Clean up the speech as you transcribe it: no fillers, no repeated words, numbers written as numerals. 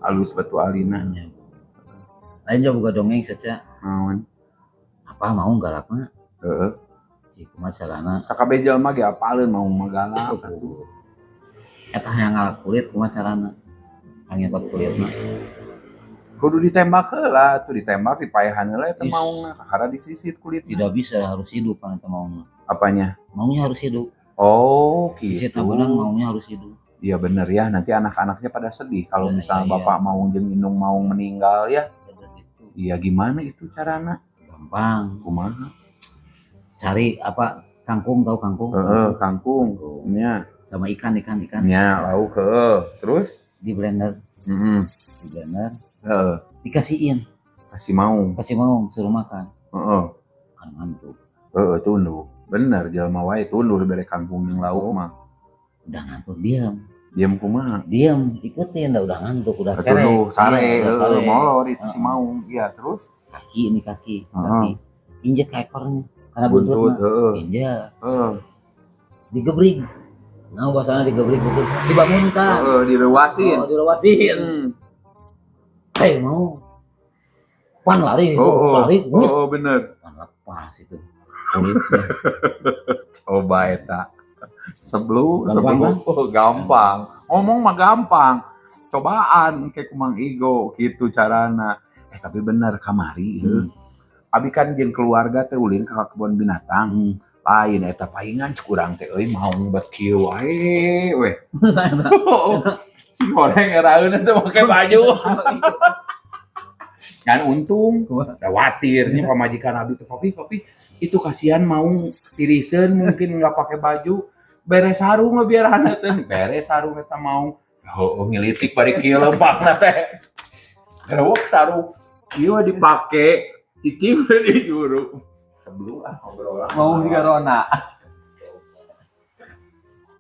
Alus batu alina. Nya. Lain jauh boga dongeng saja. Naon? Apa maung galakna? Heeh. Cik, kumaha carana? Sakabeh jelema ge apaleun maung mah galak atuh. Eta hayang ngalap kulit, kumaha carana? Hayang nyokot kulitna. Kudu ditembak heula tuh, ditembak, dipaehan heula eta Is. Maungna, kakara disisit kulitna. Tidak bisa, harus hidup kan eta maungna. Apanya? Maungnya harus hidup. Oh, Sisit gitu. Beunang, maungnya harus hidup. Iya, bener ya, nanti anak-anaknya pada sedih kalau misalnya iya. bapak maung jeung indung maung meninggal ya. Bener gitu. Iya, gimana itu carana? Gampang. Kumaha? Cari apa, kangkung, tahu kangkung? Heeh, kangkung. Kangkung. Nya, Sama ikan, ikan, ikan. Nya lauk, heeh. Terus? Di blender, di blender, dikasihin, Kasih maung. Kasih maung, suruh makan. Kan ngantuk. Heeh, tunduh. Bener, jelema wae tunduh dibere kangkung jeung lauk mah. Udah ngantuk, diam. Diam kumaha? Diam, ikutin dah, udah ngantuk, udah kere. Tunduh, sare, Iya, udah heeh, sare. Molor itu si maung. Iya, terus? Kaki ini, kaki, kaki. Injek ke ekornya karena Buntut, buntut. Injek, digebrik. Nah, bahasanya digebrik buntut, dibangunkan. Heeh, dilewasin. Oh, dilewasin. Hei, mau. Pan lari itu, lari, gus. Oh, bener. Pan lepas itu kulitnya. Coba eta. Sebelum Gampang, sebelum kan? Oh, gampang. Ngomong mah gampang. Cobaan kayak ku Mang Igo gitu carana. Eh, tapi bener kamari heuh. Abi kan jeung keluarga teh ulin ka kebun binatang. Lain eta paingan cek urang teh euy, maung bet kieu wae weh. Si goreng eraeun teh make baju. Kan untung khawatirnya pamajikan abi teh, "Papi, papi, itu kasihan maung tiriseun, mungkin nggak pakai baju, beres sarung biar teh." Beres sarung eta maung. Oh, ngilitik bari kieu lempangna teh. Gerewek sarung kieu dipake, cicing di juru. Sebelum ah obrolan. Maung juga rona.